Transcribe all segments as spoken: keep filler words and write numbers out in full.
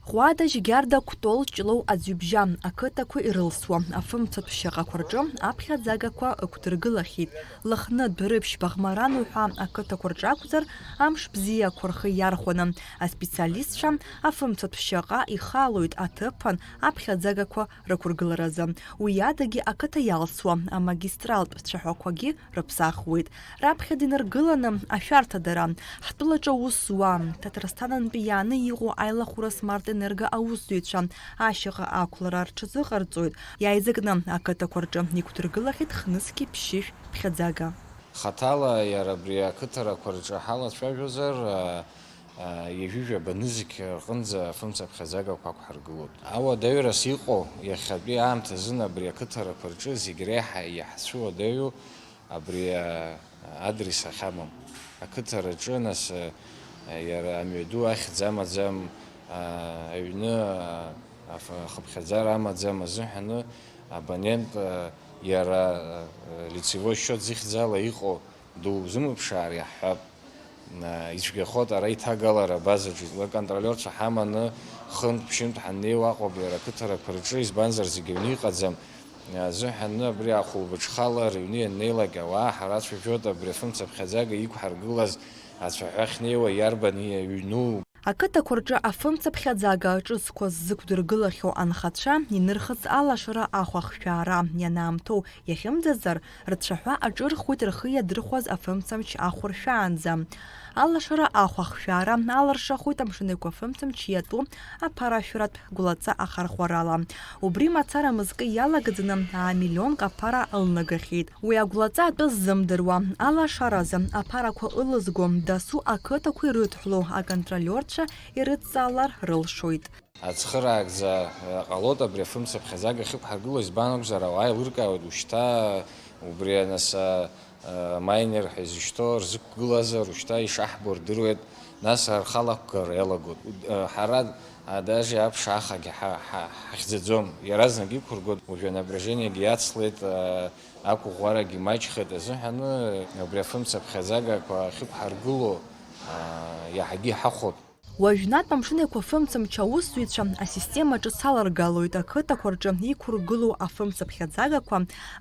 Ӷәада, Жьгьарда, Кәтол, Ҷлоу, Аӡҩыбжьа ақыҭақәа ирылсуа афымцатә шьаҟақәа рҿы аԥхьаӡагақәа ықәдыргылахьеит. Лыхны, Дәрыԥшь, Баӷмаран уҳәа ақыҭақәа рҿы акәзар, амш бзиақәа рхы иархәаны аспециалистцәа афымцатә шьаҟа ихалоит аҭыԥан аԥхьаӡагақәа рықәыргыларазы. Уи адагьы ақыҭа иалсуа амагистралтә цәаҳәақәагьы рыԥсахуеит. Раԥхьаӡа инаргыланы ашәарҭадара, ҳтәылаҿы аус зуа, Ҭаҭрасҭанынтәи иааны иҟоу аилахәыра Смарт Енерго аусзуҩцәа ашьаҟа ақәлара рҽазыҟарҵоит. Иааизакны ақыҭақәа рҿы иқәдыргылахьеит хнызқьи ԥшьышә ԥхьаӡага. Хаҭала иара абри ақыҭарақәа рҿы ҳалацәажәозар, а, а, ҩажәижәаба нызқь рҟынӡа афымца ԥхьаӡагақәа ақәҳаргылоит. Ауадаҩрас иҟоу иахьатәи аамҭазын абри ақыҭарақәа рҿы зегь реиҳа иаҳцәыуадаҩу абри, а, адрес ахьамам. Ақыҭараҿы, нас, а, иара амҩаду ахьӡ амаӡам, а, аҩны, а, аф-, ахыԥхьаӡара амаӡам азыҳәаны абонент, а, иара, а, лицевой счет зыхьӡала иҟоу дузымԥшаар иаҳҳәап. А, ицәгьахоит ара иҭагалара абазаҿы. Уи аконтролиорцәа ҳаманы хынтә-ԥшьынтә ҳаннеиуа акәым иара ақыҭарақәа рҿы, избанзар зегьы аҩны иҟаӡам. Азыҳәан абри ахәылбыҽхала рыҩны ианнеилак ауаа ҳарацәажәоит абри афымцаԥхьаӡага иқәҳаргылаз ацәаҳәа ахьнеиуа иарбан иаҩну. Ақыҭақәа рҿы афымцаԥхьаӡага ҿыцқәа ззықәдыргылахьоу анхацәа инырхыҵ алашара ахәахшәаара ианаамҭоу иахьымӡазар, рцәаҳәа аҿырхуеит рхы иадырхәаз афымцамч ахәыршәаанӡа. Алашара ахәахшәаара алыршахоит Амшын Еиқәа афымцамч иатәу аԥарашәаратә гәлаҵа ахархәарала. Убри мацара мызкы иалагӡаны аа-миллионк аԥара ылнагахьеит. Уи агәлаҵа атәы ззымдыруа, алашаразы аԥарақәа ылызго дасу ақыҭақәа ирыдҳәалоу аконтролиорцәа ирыдҵаалар рылшоит. Ацхыраагӡа, э, ҟалоит абри афымцаԥхьаӡага ахьықәҳаргыло, избан акәзар, ауаа еилыркаауеит, ушьҭа убри анаса, э, майнер ҳәа изышьҭоу рзықәгылазар, ушьҭа ишаҳбо рдыруеит, нас рхы алақәгара иалагоит. Э, ҳара, а, даже аԥшаахагьы ҳа-, ҳа-, ҳахьӡаӡом, иаразнак иқәыргоит, уажәы анапряжениагьы иацлеит, э, ақәыӷәӷәарагьы маҷхеит азыҳәаны, абри афымцаԥхьаӡагақәа ахьықәҳаргыло, э, иаҳагьы иҳахәоит. Уажәнатә Амшын Еиқәа афымцамч аусзуҩцәа асистема ҿыц аларгалоит, ақыҭақәа рҿы иқәыргылоу афымцаԥхьаӡагақәа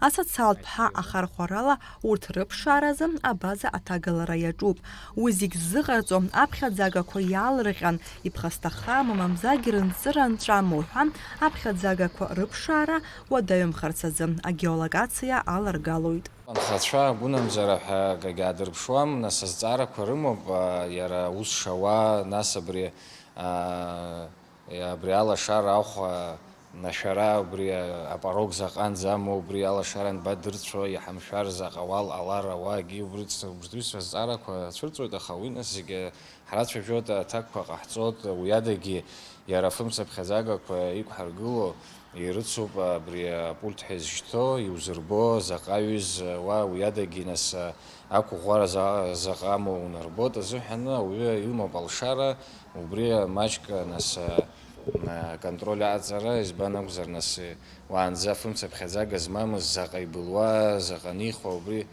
асоциалтә ҳа ахархәарала урҭ рыԥшааразы абаза аҭагалара иаҿуп. Уи зегь ззыҟарҵо аԥхьаӡагақәа иаалырҟьан, иԥхасҭахама, мамзаргьы рынҵыра анҵәама уҳәа аԥхьаӡагақәа рыԥшаара уадаҩымхарц азы агеолокациа аларгалоит. Анхацәа агәынамӡара ҳәа акгьы аадырԥшуам, нас азҵаарақәа рымоуп, а, иара аус шауа, нас абри, а, абри алашара ахә, а, нашәара, убри, а, апорог заҟанӡа амоу, убри алашара анбадырцәо, иҳамшәар заҟа уал ҟалар ауаагьы, убри ц-, убри азҵаарақәа цәырҵуеит, аха уи нас зегьы ҳрацәажәоит, аҭакқәа ҟаҳҵоит, уи адагьы иара афымцаԥхьаӡагақәа иқәҳаргыло, ирыцуп абри апульт ҳәа изышьҭоу, иузырбо, заҟа ҩыз уа уи адагьы, нас, ақәыӷәӷәара за-, заҟа амоу унарбоит азыҳәан, ауаҩы имоуп алшара, убри маҷк, нас, аконтроль аҟаҵара, избан акәзар, нас, уаанӡа афымцаԥхьаӡага змамыз, заҟа ибылуа, заҟа анихуа, убри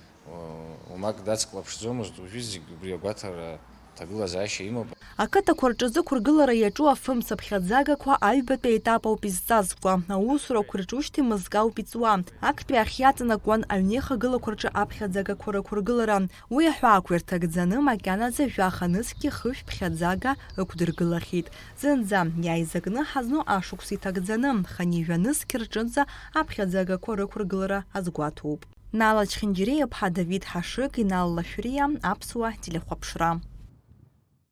уамак дацклаԥшӡомызт, уажәы зегь убри агәаҭара ҭагылазаашьа имоуп. Ақыҭақәа рҿы зықәыргылара иаҿу афымцаԥхьаӡагақәа аҩбатәи аетап ауп изҵазкуа. Аусурақәа рҿушьҭи мызкы ауп иҵуа. Актәи ахь иаҵанакуан аҩнеихагылақәа рҿы аԥхьаӡагақәа рықәыргылара. Уи аҳәаақәа ирҭагӡаны макьаназы жәаха нызқьи хышә ԥхьаӡага ықәдыргылахьеит. Зынӡа иааизакны ҳазну ашықәс иҭагӡаны, хынҩажәа нызқь рҿынӡа аԥхьаӡагақәа рықәыргылара азгәаҭоуп. Нала Чхинџьириа-иԥҳа Давид Ҳашыг, Инал Лашәриа, Аԥсуа телехәаԥшра.